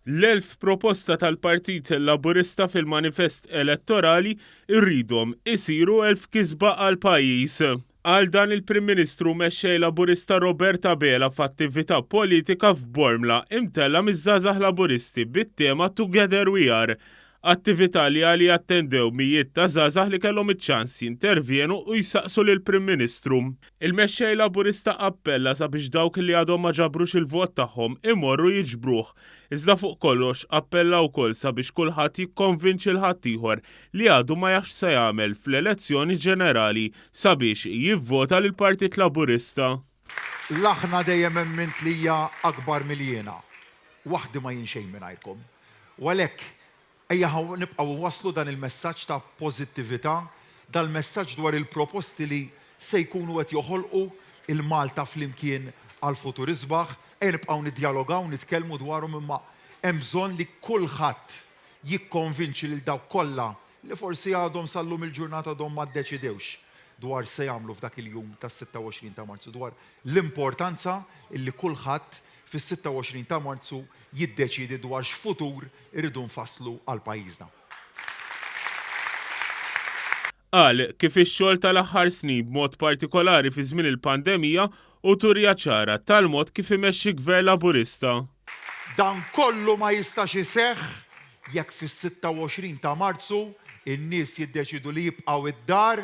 L-1000 proposta tal-Partit Laburista fil-manifest elettorali rridhom isiru 1000 kisba għall-pajjiż. Qal dan il-Prim Ministru u Mexxej Laburista Robert Abela f'attività politika f'Bormla imtellgħa miż-żgħażagħ Laburisti bit-tema Together We Are. Attività li għaliha attendew mijiet ta' żgħażagħ li kellhom iċ-ċans jintervjenu u jsaqsu lill-Prim Ministru. Il-Mexxej Laburista appella sabiex dawk li għadhom ma ġabrux il-vot tagħhom imorru jiġbruh. Iżda fuq kollox appella wkoll sabiex kulħadd jikkonvinċi 'l ħaddieħor li għadu ma jafx x'se jagħmel fl-elezzjoni ġenerali sabiex jivvota lill-Partit Laburista. L-aħna dejjem emmint li hija akbar mill-jiena. Waħdi ma jien xejn mingħajrkom. U għalhekk, ejja ħa nibqgħu nwasslu dan il-messaġġ ta' pożittività, dal-messaġġ dwar il-proposti li se jkunu qed joħolqu il-Malta flimkien għal futur isbaħ. Ejja nibqgħu niddjalogaw, nitkellmu dwarhom imma hemm bżonn li kulħadd jikkonvinċi lil dawk kollha li forsi għadhom sal-lum il-ġurnata għadhom ma ddeċidewx dwar x'se jagħmlu f'dak il-jum tas-26 ta' Marzu, dwar l-importanza li kulħadd fis-26 ta' Marzu jiddeċiedi dwar x'futur irridu nfasslu għal pajjiżna. Qal kif ix-xogħol tal-aħħar snin b'mod partikolari fi żmien il-pandemija hu turija ċara tal-mod kif imexxi Gvern Laburista. Dan kollu ma jistax iseħħ jekk fis-26 ta' Marzu n-nies jiddeċiedu li jibqgħu d-dar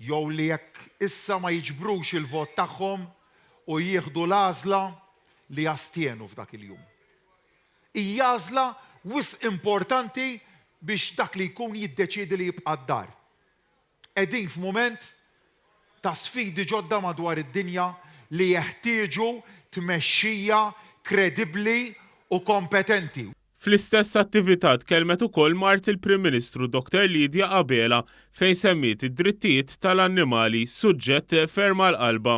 jew li jekk issa ma jiġbrux il-vot tagħhom u jieħdu l-għażla li jastjenu f'dak il-jum. Hija għażla wisq importanti biex dak li jkun jiddeċiedi li jibqa' d-dar. Qegħdin f'mument ta' sfidi ġodda madwar id-dinja li jeħtieġu tmexxija kredibbli u kompetenti. Fl-istess attività tkellmet ukoll mart il-Prim Ministru Dr Lydia Abela fejn semmiet id-drittijiet tal-annimali, suġġett ferm għal qalbha.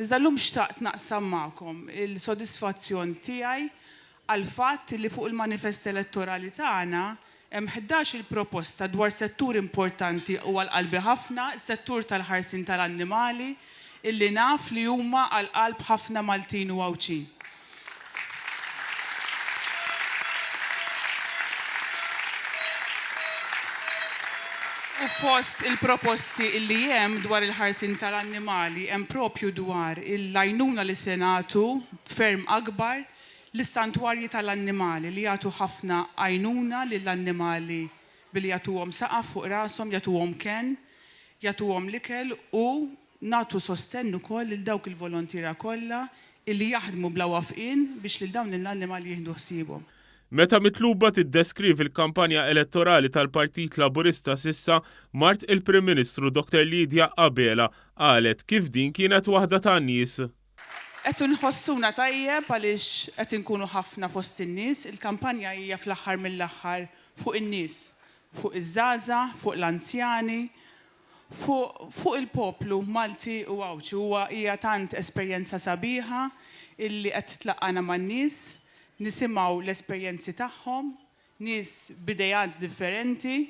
Iżda llum xtaqt naqsam magħkom il-sodisfazzjon tiegħi għall-fatt li fuq il-manifest elettorali tagħna hemm 11-il proposta dwar settur importanti u għal qalbi ħafna, is-settur tal-ħarsien tal-annimali, illi naf li huma għal qalb ħafna Maltin u Għawdxin. U fost il-proposti illi hemm dwar il-ħarsien tal-annimali hemm propju dwar l-għajnuna li se nagħtu ferm akbar lis-santwarji tal-annimali li jagħtu ħafna għajnuna lill-annimali billi jagħtuhom saqaf fuq rashom, jagħtuhom kenn, jagħtuhom l-ikel u nagħtu sostenn ukoll lil dawk il-volontiera kollha illi jaħdmu bla wafqien biex lil dawn l-annimali jieħdu ħsiebhom. Meta mitluba tiddeskrivi l-kampanja elettorali tal-Partit Laburista s'issa, mart il-Prim Ministru Dr Lydia Abela qalet kif din kienet waħda tan-nies. Qed inħossuna tajjeb għaliex qed inkunu ħafna fost in-nies. Il-kampanja hija fl-aħħar mill-aħħar fuq in-nies, fuq iż-żgħażagħ, fuq l-anzjani, fuq fuq il-poplu Malti u Għawdxi. Huwa hija tant esperjenza sabiħa illi qed tlaqqagħna man-nies, nisimgħu l-esperjenzi tagħhom, Nies b'ideat differenti,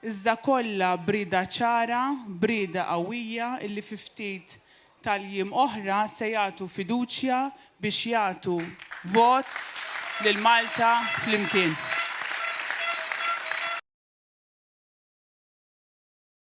iżda kollha b'rieda ċara, b'rieda qawwija illi fi ftit tal-jiem oħra se jagħtu fiduċja biex jagħtu vot lil Malta Flimkien.